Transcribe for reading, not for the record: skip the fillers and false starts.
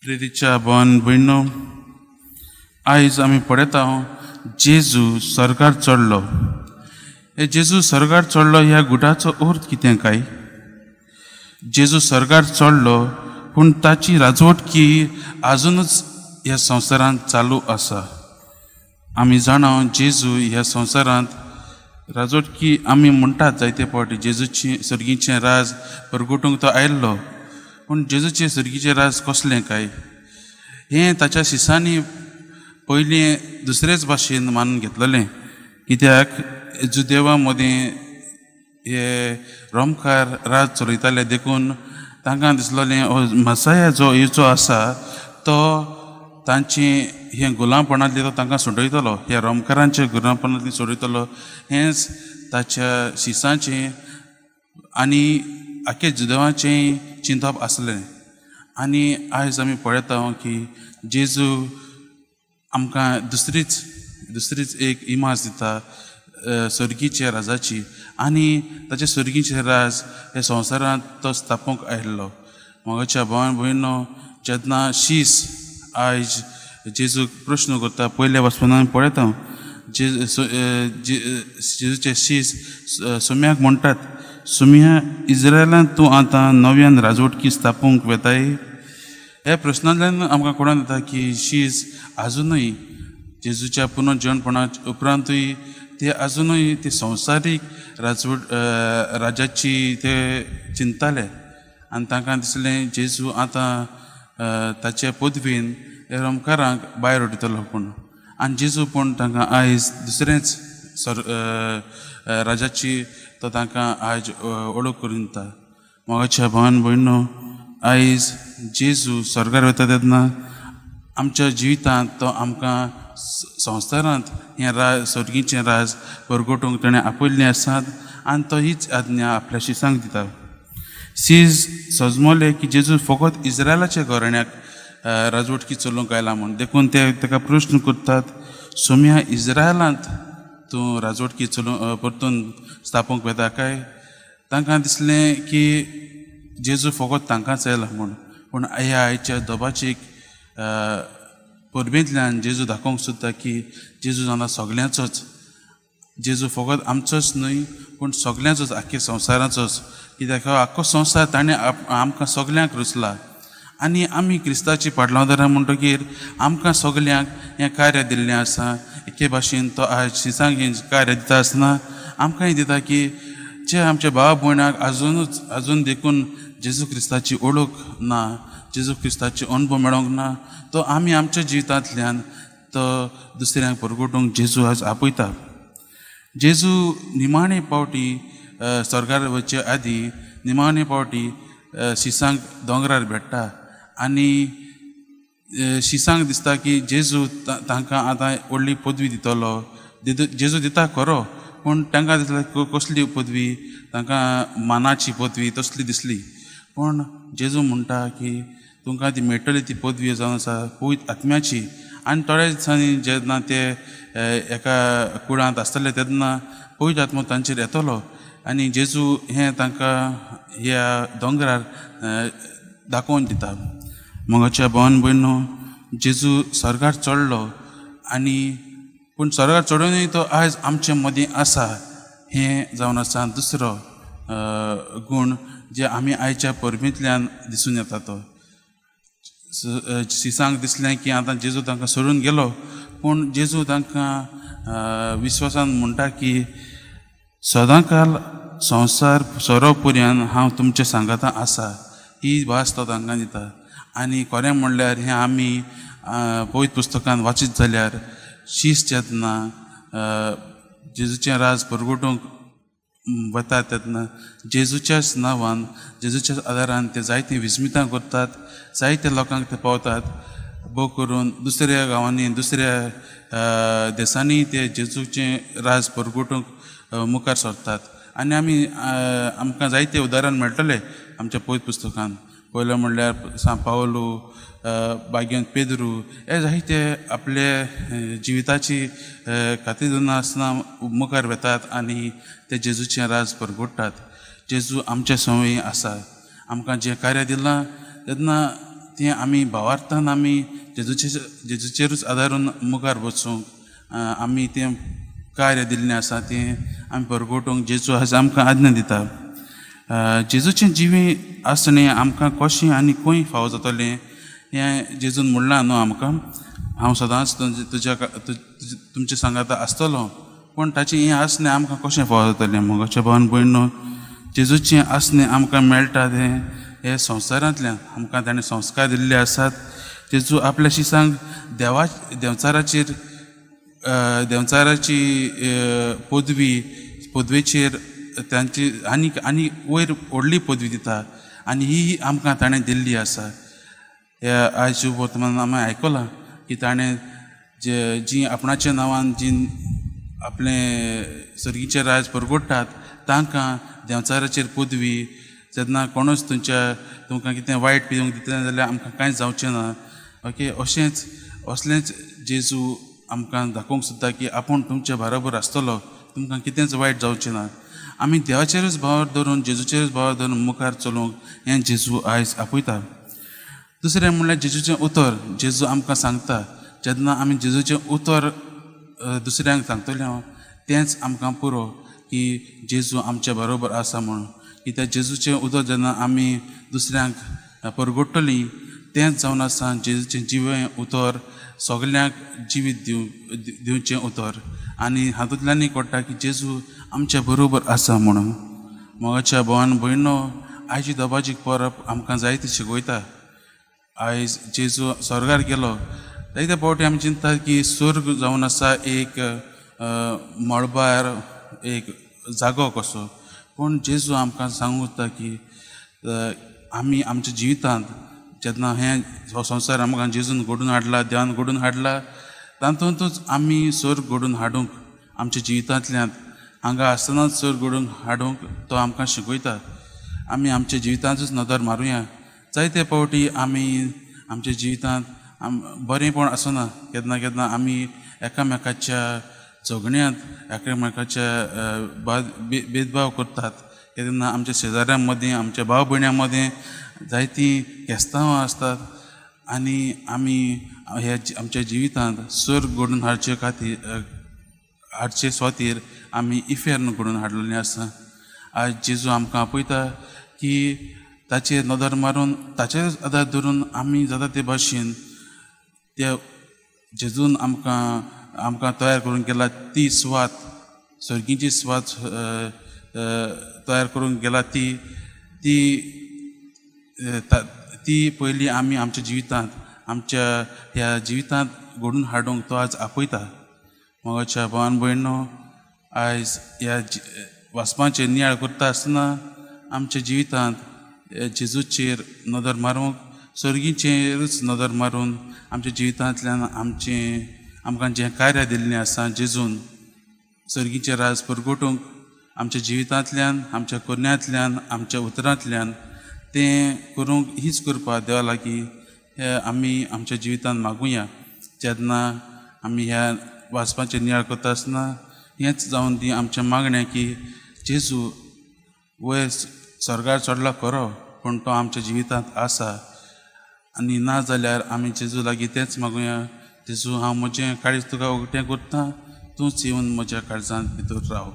प्रेरीच्या भावान भयणो, आयज आमी पळयता जेजू स्वर्गार चडलो. हे जेजू स्वर्गार चडलो ह्या गुटाचो अर्थ कितें काय? जेजू स्वर्गार चडलो पूण ताची राजवटकी आजुनूच ह्या संवसारांत चालू आसा. आमी जाणा जेजू ह्या संवसारांत राजवटकी आमी म्हणटात जायते फावटी जेजूची सर्गीचें राज परगटूंक तो आयिल्लो, पूण जेजूचें सर्गीचें राज कसलें काय हें ताच्या शिसांनी पयलीं दुसरेच भाशेन मानून घेतलेलें. कित्याक जुदेवा मदीं हे रोमकार राज चलयताले, देखून तांकां दिसलोलें हो मसाया जो येवचो आसा तो तांची हें गुलामपणांतली तो तांकां सोडयतलो, ह्या रोमकारांच्या गुलामपणांतली सोडयतलो. हेंच ताच्या शिसांचें आनी आख्या जुदेवाचें चिंतप आसलें. आनी आयज आमी पळयता की जेजू आमकां दुसरीच एक इमाज दिता स्वर्गीच्या राजाची, आनी ताचें स्वर्गीचें राज हे संवसारांत तो स्थापूंक आयिल्लो. म्हज्या भावान भयणो, जेन्ना शीस आयज जेजूक प्रश्न करता पयल्या वाचपनान पळयता जेजूचे शीस सुम्याक म्हणटात, सुम्या इस्रायलांत तूं आतां नव्यान राजवटकी स्थापूंक वेताय? ह्या प्रश्नांतल्यान आमकां कळोन येता की शीस आजुनूय जेजूच्या पुनर्जिवणपणा उपरांतूय ते आजुनूय ते संवसारीक राजवट राजाची ते चिंतताले आनी तांकां दिसलें जेजू आतां ताचे पदवीन रोमकारांक भायर उडयतलो पूण. आनी जेजू पूण तांकां आयज दुसरेंच राजाची तो तांकां आयज वळख करून दिता. मोगाच्या भावान भयणो, आयज जेजू स्वर्गार वता तेन्ना आमच्या जिवितांत तो आमकां संवसारांत हें राज स्वर्गीचें राज परगटूंक ताणें आपयल्लें आसात आनी तो हीच आज्ञा आपल्या शिसांक दिता. सीज सजमले की जेजू फकत इस्रायलाच्या घराण्याक राजवटकी चलोवंक आयला म्हूण, देखून ते ताका प्रश्न करतात, सोम्या इस्रायलांत तूं राजवटकी चलोवंक परतून स्थापूंक वेता काय? तांकां दिसलें की जेजू फकत तांकांच आयला म्हूण, पूण ह्या आयच्या दोबाचीक परबेंतल्यान जेजू दाखोवंक सोदता की जेजू जाणा सगल्यांचोच, जेजू फकत आमचोच न्हय पूण सगल्यांचोच, आख्खे संवसाराचोच. कित्याक हो आख्खो संवसार ताणें आमकां सगल्यांक रचला आनी आमी क्रिस्ताची पाटलावदारां म्हणटकीर आमकां सगल्यांक हें कार्य दिल्लें आसा. एके भाशेन तो आयज शिसांक हें कार्य दिता आसतना आमकांय दिता की जे आमच्या भाव भयणाक आजुनूच आजून देखून जेजू क्रिस्ताची वळख ना, जेजू क्रिस्ताची अणभव मेळोंक ना, तो आमी आमच्या जिवितांतल्यान तो दुसऱ्यांक परगटूंक जेजू आज आपयता. जेजू निमाणे पावटी स्वर्गार वचचे आदीं निमाणे पावटी शिसांक दोंगरार भेट्टा आनी शिसांक दिसता की जेजू तांकां आतां व्हडली पदवी दितलो. जेजू दिता खरो, पूण तांकां दिसता कसली पदवी, तांकां मानाची पदवी तसली दिसली. पूण जेजू म्हणटा की तुमकां ती मेळटली ती पदवी जावन आसा पवित्र आत्म्याची. आनी थोड्या दिसांनी जेन्ना ते एका कुडांत आसतले तेन्ना पवित्र आत्मो तांचेर येतलो आनी जेजू हें तांकां ह्या दोंगरार दाखोवन दिता. मोगाच्या भावान भयणो, जेजू स्वर्गार चडलो आनी पूण स्वर्गार चडोवनूय तो आयज आमचे मदीं आसा हें जावन आसा दुसरो गूण जे आमी आयच्या परबेंतल्यान दिसून येता. तो शिसांक दिसलें की आतां जेजू तांकां सोडून गेलो, पूण जेजू तांकां विश्वासान म्हणटा की सदांकाल संवसार सोरो पर्यंत हांव तुमच्या सांगातां आसा, ही भास तो तांकां दिता. आनी खरें म्हणल्यार हें आमी पवित्र पुस्तकान वाचीत जाल्यार शीस जेन्ना जेजूचें राज परगटूंक वता तेन्ना जेजूच्याच नांवान जेजूच्याच आदारान ते जायतीं विस्मितां करतात, जायते लोकांक ते पावतात. भोव करून दुसऱ्या गांवांनी दुसऱ्या देशांनी ते जेजूचें राज परगटूंक मुखार सरतात. आनी आमी आमकां जायते उदाहरण मेळटले आमच्या पवित्र पुस्तकान. पयलें म्हणल्यार सांत पावलू, बाग्यान पेद्रू हे जायते आपले जिविताची खातीर नासतना मुखार वेतात आनी ते जेजूचें राज परगट्टात. जेजू आमच्या संवय आसा, आमकां जें कार्य दिलां तेन्ना तें आमी भावार्थान आमी जेजूचेरूच आदारून मुखार वचूंक आमी तें कार्य दिल्लें आसा तें आमी परगटूंक जेजू आयज आमकां आज्ञा दिता। जेजूचें जिवें आसणें आमकां कशें आनी खंय फावो जातलें हें जेजून म्हणलां न्हू आमकां, हांव सदांच तुज्या तुमचे सांगाता आसतलो, पूण ताचें हें आसणें आमकां कशें फावो जातलें? मोगाच्या भावान भयणो, जेजूचें आसणें आमकां मेळटा तें हे संवसारांतल्यान आमकां ताणें संस्कार दिल्ले आसात। जेजू आपल्या शिसांक देंवचाराचेर देंवचाराची पदवेचेर तांची आनी आनी वयर व्हडली पदवी दिता आनी ही आमकां ताणें दिल्ली आसा। ह्या आयज वर्तमान आमी आयकलां की ताणें जी आपणाच्या नांवान जी आपलें सर्गीचें राज परगोडटात तांकां देंवचाराचेर पदवी, जेन्ना कोणूच तुमकां कितें वायट पिवंक दितलें जाल्यार आमकां कांयच जावचें ना। ओके, अशेंच असलेंच जेजू आमकां दाखोवंक सोदता की आपूण तुमच्या बरोबर आसतलो, तुमकां कितेंच वायट जावचें ना। आमी देवाचेरूच भावार धरून जेजूचेरूच भावार धरून मुखार चलूंक हें जेजू आयज आपयता। दुसरें म्हणल्यार जेजूचें उतर जेजू आमकां सांगता, जेन्ना आमी जेजूचें उतर दुसऱ्यांक सांगतले तेंच आमकां पुरो की जेजू आमच्या बरोबर आसा म्हणून। कित्याक जेजूचें उतर जेन्ना आमी दुसऱ्यांक परगोडटलीं तेंच जावन आसा जेजूचें जिवें उतर सगल्यांक जिवीत दिवचें उतर आनी हातूंतल्यानूय कळटा की जेजू आमच्या बरोबर आसा म्हणून। मोगाच्या भावान भयणो, आयची दबाजीक परब आमकां जायती शिकयता। आयज जेजू स्वर्गार गेलो, जायते फावटी आमी चिंततात की स्वर्ग जावन आसा एक मळबार एक जागो कसो, पूण जेजू आमकां सांगूंक सोदता की आमी आमच्या जिवितांत जेन्ना हें हो संवसार आमकां जेजून घडून हाडला, देवान घडून हाडला, तातूंतच आमी स्वर्ग घडून हाडूंक आमच्या जिवितांतल्यान हांगा आसतनाच स्वर्ग घडून हाडूंक तो आमकां शिकयता। आमी आमच्या जिवितांतूच नदर मारुया। जायते फावटी आमी आमच्या जिवितांत बरेंपण आसना, केन्ना केन्ना आमी एकामेकाच्या झगड्यांत एकामेकाच्या भेदभाव करतात, केन्ना आमच्या शेजाऱ्यां मदीं आमच्या भाव भयण्यां मदीं जायतीं केस्तांवां आसतात आनी आमी ह्या आमच्या जिवितांत स्वर्ग घडून हाडचे खातीर हाडचे स्वातीर आमी इफेर्न घडून हाडलेलें आसा। आयज जेजू आमकां आपयता की ताचेर नदर मारून ताचेरच आदार धरून आमी जाता ते भाशेन त्या जेजून आमकां आमकां तयार करून गेला ती सुवात, सर्गीची सुवात तयार करून गेला ती ती ती पयलीं आमी आमच्या जिवितांत आमच्या ह्या जिवितांत घडून हाडूंक तो आज आपयता। मोगाच्या भावान भयणो, आयज ह्या वाचपाचेर नियाळ करता आसतना आमच्या जिवितांत जेजूचेर नदर मारूंक, सर्गीचेरूच नदर मारून आमच्या जिवितांतल्यान आमचें आमकां जें कार्य दिल्लें आसा जेजून सर्गीचें राज परगटूंक आमच्या जिवितांतल्यान, आमच्या करण्यांतल्यान, आमच्या उतरांतल्यान तें करूंक हीच कृपा देवा लागीं हे आमी आमच्या जिवितांत मागुया। जेन्ना आमी ह्या वाचपाचेर नियाळ करता आसतना हेंच जावन दी आमचें मागणें की जेजू वयर स्वर्गार चडला खरो, पूण तो आमच्या जिवितांत आसा आनी ना जाल्यार आमी जेजू लागीं तेंच मागुया, जेजू हांव म्हजें काळीज तुका उगटें करता, तूंच येवन म्हज्या काळजांत भितर राव।